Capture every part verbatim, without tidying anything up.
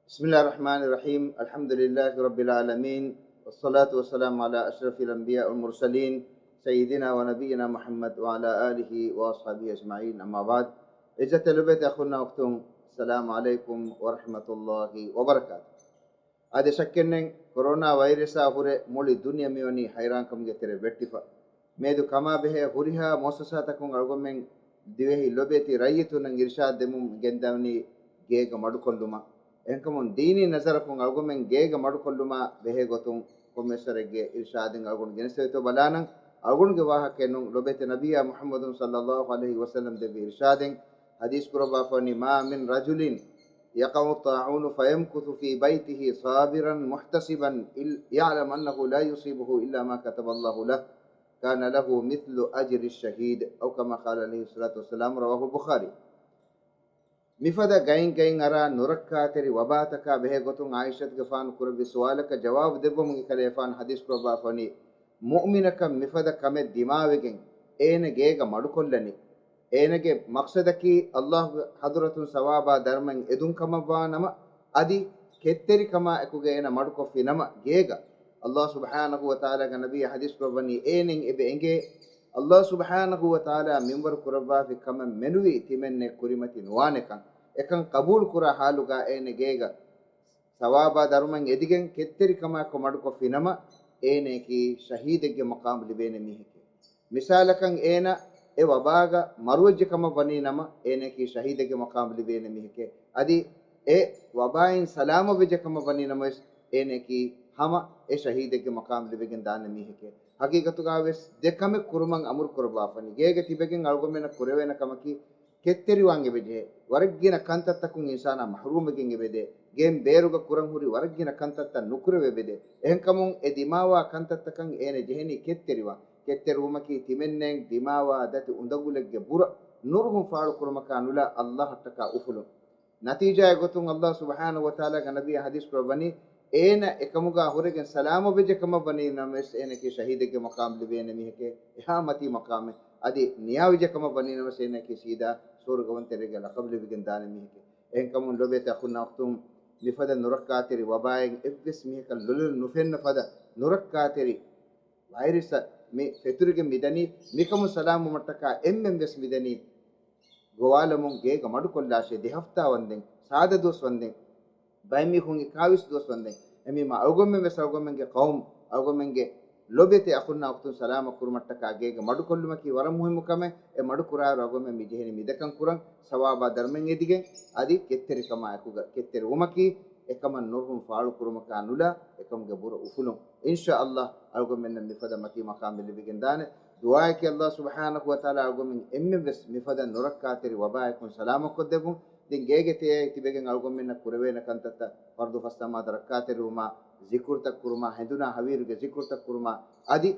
بسم الله الرحمن الرحيم. الحمد لله رب العالمين. والصلاة والسلام على أشرف الأنبياء والمرسلين سيدنا ونبينا محمد وعلى آله وأصحابه أجمعين. أما بعد. އިއްޒަތްތެރި ލޮބުވެތި އަޚުންނާ އުޚްތުން، السلام عليكم ورحمة الله وبركاته. އަދި ޝައްކެއްނެތް، ކޮރޯނާ ވައިރަސްއާ ހުރެ މުޅި ދުނިޔެ މިވަނީ ހައިރާންކަމުގެ ތެރެ ވެއްޓިފަ. މިއަދު ކަމާ ބެހޭ ހުރިހާ މުއައްސަސާތަކުން އަޅުގަނޑުމެން ދިވެހި ލޮބުވެތި ރައްޔިތުންނަށް އިރްޝާދް ދެމުން ގެންދަވަނީ ގޭގަ މަޑުކޮށްލުމަށް. އެހެންކަމުން ދީނީ ނަޒަރަކުން އަޅުގަނޑުމެން ގޭގަ މަޑުކޮށްލުމާ ބެހޭ ގޮތުން ކޮންމެސްވަރެއްގެ އިރްޝާދެއް އަޅުގަނޑު ގެނެސްދެވޭތޯ ބަލާނަން. އަޅުގަނޑުގެ ވާހަކައެއް ނޫން، ލޮބުވެތި ނަބިއްޔާ މުޙައްމަދު ޞައްލައްލާހު ޢަލައިހި ވަސައްލަމް ދެއްވި އިރްޝާދެއް ޙަދީޘް ކުރައްވާފަވަނީ، ما من رجل يقع الطاعون فيمكث في بيته صابرا محتسبا يعلم أنه لا يصيبه إلا ما كتب الله له كان له مثل أجر الشهيد أو كما قال عليه الصلاة والسلام. رواه البخاري. މިފަދަ ގައިން ގައިން އަރާ ނުރައްކާތެރި ވަބާތަކާ ބެހޭ ގޮތުން ޢާއިޝަތުގެފާނު ކުރެއްވި ސުވާލަކަށް ޖަވާބު ދެއްވުމުގެ ކަލޭފާނު ޙަދީޘް ކުރައްވާފަވަނީ، މުއުމިނަކަށް މިފަދަ ކަމެއް ދިމާވެގެން އޭނަ ގޭގަ މަޑުކޮށްލަނީ، އޭނަގެ މަޤްޞަދަކީ ﷲ ގެ ޙަޟްރަތުން ސަވާބާ ދަރުމައެއް އެދުން ކަމަށްވާ ނަމަ، އަދި ކެތްތެރިކަމާ އެކުގަ އޭނަ މަޑުކޮށްފި ނަމަ ގޭގަ، ﷲ ސުބްޙާނަހޫ ވަތަޢާލާގެ ނަބިއްޔާ ޙަދީޘް ކުރައްވަނީ އޭނައަށް އެބަ އެނގޭ، ﷲ ސުބްޙާނަހޫ ވަތަޢާލާ މިންވަރު ކުރައްވާފި ކަމެއް މެނުވީ ތިމެންނެއް ކުރިމަތި ނުވާނެކަން. އެކަން ޤަބޫލު ކުރާ ޙާލުގަ އޭނަ ގޭގަ ސަވާބާ ދަރުމައެއް އެދިގެން ކެތްތެރިކަމާއެކު މަޑުކޮށްފި ނަމަ، އޭނައަކީ ޝަހީދެއްގެ މަޤާމު ލިބޭނެ މީހެކޭ. މިސާލަކަށް އޭނަ އެ ވަބާގަ މަރުވެއްޖެ ކަމަށް ވަނީ ނަމަ، އޭނައަކީ ޝަހީދެއްގެ މަޤާމު ލިބޭނެ މީހެކޭ. އަދި އެ ވަބާއިން ސަލާމަތްވެއްޖެ ކަމަށް ވަނީ ނަމަވެސް، އޭނައަކީ ހަމަ އެ ޝަހީދެއްގެ މަޤާމު ލިބިގެން ދާނެ މީހެކޭ. ޙަޤީޤަތުގަވެސް ދެ ކަމެއް ކުރުމަށް އަމުރު ކުރައްވާފަނީ. ގޭގަ ތިބެގެން އަޅުގަނޑުމެންނަށް ކުރެވޭނެ ކަމަކީ، ކެތްތެރިވާން އެބަޖެހޭ. ވަރަށްގިނަ ކަންތައްތަކުން އިންސާނާ މަޙްރޫމްވެގެން އެބަދޭ. ގެއިން ބޭރުގަ ކުރަން ހުރި ވަރަށްގިނަ ކަންތައްތައް ނުކުރެވޭ އެބަދޭ. އެހެންކަމުން އެ ދިމާވާ ކަންތައްތަކަށް އޭނަ ޖެހެނީ ކެތްތެރިވާން. ކެތްތެރިވުމަކީ ތިމެންނެއިން ދިމާވާ ދަތި އުނދަގުލެއްގެ ބުރަ ނުރުހުން ފާޅުކުރުމަކާ ނުލާ ﷲ އަށްޓަކާ އުފުލުން. ނަތީޖާއެއް ގޮތުން ﷲ ސުބްޙާނަހޫ ވަތަޢާލާގެ ނަބިއްޔާ ޙަދީޘް ކުރައްވަނީ، އޭނަ އެކަމުގަ ހުރެގެން ސަލާމަތްވެއްޖެ ކަމަށް ވަނީ ނަމަވެސް، އޭނައަކީ ޝަހީދެއްގެ މަޤާމު ލިބޭނެ މީހެކޭ، އެހާ މަތީ މަޤާމެއް. އަދި ނިޔާވެއްޖެ ކަމަށް ވަނީ ނަމަވެސް، އޭނައަކީ ސީދާ ސުވަރުގަވަންތެރޭގެ ލަޤަބު ލިބިގެން ދާނެ މީހެކޭ. އެހެންކަމުން ލޮބުވެތި އަޚުންނާ އުޚްތުން، މިފަދަ ނުރައްކާތެރި ވަބާއެއް އެއްވެސް މީހަކަށް ލޮލުން ނުފެންނަ ފަދަ ނުރައްކާތެރި ވައިރަސް މި ފެތުރިގެން މިދަނީ، މިކަމުން ސަލާމަތްވުމަށްޓަކާ އެންމެން ވެސް މިދަނީ ގޮވާލަމުން ގޭގަ މަޑުކޮށްލާށޭ، ދެ ހަފްތާ ވަންދެން، ސާދަ ދުވަސް ވަންދެން، ބައެއް މީހުން އެކާވީސް ދުވަސް ވަންދެން. އެހެންވީމާ އަޅުގަނޑުމެން ވެސް އަޅުގަނޑުމެންގެ ޤައުމު، އަޅުގަނޑުމެންގެ ލޮބުވެތި އަޚުންނާ އުޚްތުން ސަލާމަތް ކުރުމަށްޓަކާ ގޭގަ މަޑުކޮށްލުމަކީ ވަރަށް މުހިއްމު ކަމެއް. އެ މަޑުކުރާއިރު އަޅުގަނޑުމެން މި ޖެހެނީ މި ދެކަން ކުރަން، ސަވާބާ ދަރުމައެއް އެދިގެން، އަދި ކެތްތެރިކަމާ އެކުގަ. ކެތްތެރިވުމަކީ އެކަމަށް ނުރުހުން ފާޅުކުރުމަކާ ނުލާ، އެކަމުގެ ބުރަ އުފުލުން. އިންޝާﷲ އަޅުގަނޑުމެންނަށް މިފަދަ މަތީ މަޤާމެއް ލިބިގެންދާނެ. ދުޢާއަކީ ﷲ ސުބްޙާނަހޫ ވަތަޢާލާ އަޅުގަނޑުމެން އެންމެން ވެސް މިފަދަ ނުރައްކާތެރި ވަބާއެކުން ސަލާމަތްކޮށްދެއްވުން. ދެން ގޭގެ ތެޔާއި ތިބެގެން އަޅުގަނޑުމެންނަށް ކުރެވޭނެ ކަންތައްތައް، ފަރުޟު ފަސް ނަމާދު ރައްކާތެރިވުމާ، ޒިކުރުތައް ކުރުމާ، ހެނދުނާ ހަވީރުގެ ޒިކުރުތައް ކުރުމާ، އަދި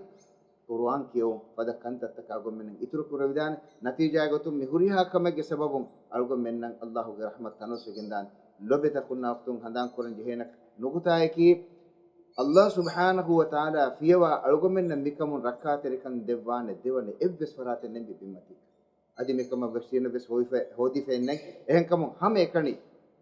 ޤުރުއާން ކިޔެވުން ފަދަ ކަންތައްތަކަށް އަޅުގަނޑުމެންނަށް އިތުރު ކުރެވިދާނެ. ނަތީޖާގެ ގޮތުން މި ހުރިހާ ކަމެއްގެ ސަބަބުން އަޅުގަނޑުމެންނަށް ﷲ ގެ ރަޙްމަތު ތަނަވަސްވެގެންދާނެ. ލޮބުވެތި އަޚުންނާ އުޚްތުން ހަނދާންކުރަން ޖެހޭނެ ނުކުތާއަކީ، ﷲ ސުބްޙާނަހޫ ވަތަޢާލާ ފިޔަވާ އަޅުގަނޑުމެންނަށް މިކަމުން ރައްކާތެރިކަން ދެއްވާނެ ދެވަނަ އެއްވެސް ފަރާތެއް ނެތް މި ބިންމަތީގަ. އަދި މިކަމަށް ވެކްސީނެއް ވެސް ހޯދިފަ-، ހޯދިފައެއް ނެތް. އެހެންކަމުން ހަމަ އެކަނި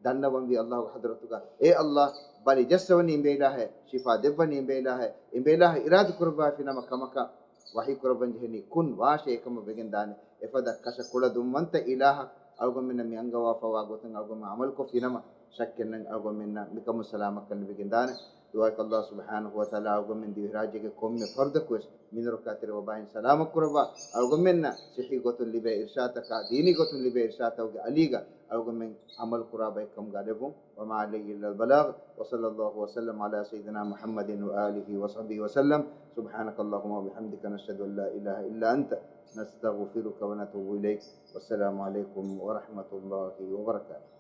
ދަންނަވަންވީ ﷲ ގެ ޙަޟްރަތުގަ، އޭ ﷲ، ބަލި ޖައްސަވަނީ އިނބޭލާހޭ، ޝިފާ ދެއްވަނީ އިނބޭލާހޭ، އިނބޭލާހަށް އިރާދަ ކުރައްވާފި ނަމަ ކަމަކަށް ވަޙީ ކުރައްވަން ޖެހެނީ ކުން ވާށޭ އެކަމަށް ވެގެންދާނެ. އެފަދަ ކަށަ ކުޅަދުންވަންތަ އިލާހަށް އަޅުގަނޑުމެންނަށް މި އަންގަވާފަވާ ގޮތުން އަޅުގަނޑުމެން ޢަމަލުކޮށްފި ނަމަ، ޝައްކެއްނެތް އަޅުގަނޑުމެންނަށް މިކަމުން ސަލާމަތްކަން ލިބިގެންދާނެ. ދުޢާއަކީ ﷲ ސުބްޙާނަހޫ ވަތަޢާލާ އަޅުގަނޑުމެން ދިވެހިރާއްޖޭގެ ކޮންމެ ފަރުދަކުވެސް މި ނުރައްކާތެރި ވަބާއިން ސަލާމަތްކުރައްވާ، އަޅުގަނޑުމެންނަށް ޞިއްޙީ ގޮތުން ލިބޭ އިރްޝާދުތަކާ، ދީނީ ގޮތުން ލިބޭ އިރްޝާދުތަކުގެ އަލީގަ އަޅުގަނޑުމެން ޢަމަލު ކުރާ ބައެއްކަމުގަ ލެއްވުން. وما علينا إلا البلاغ، وصلى الله وسلم على سيدنا محمد وآله وصحبه وسلم. سبحانك اللهم وبحمدك، نشهد أن لا إله إلا أنت، نستغفرك ونتوب إليك. والسلام عليكم ورحمة الله وبركاته.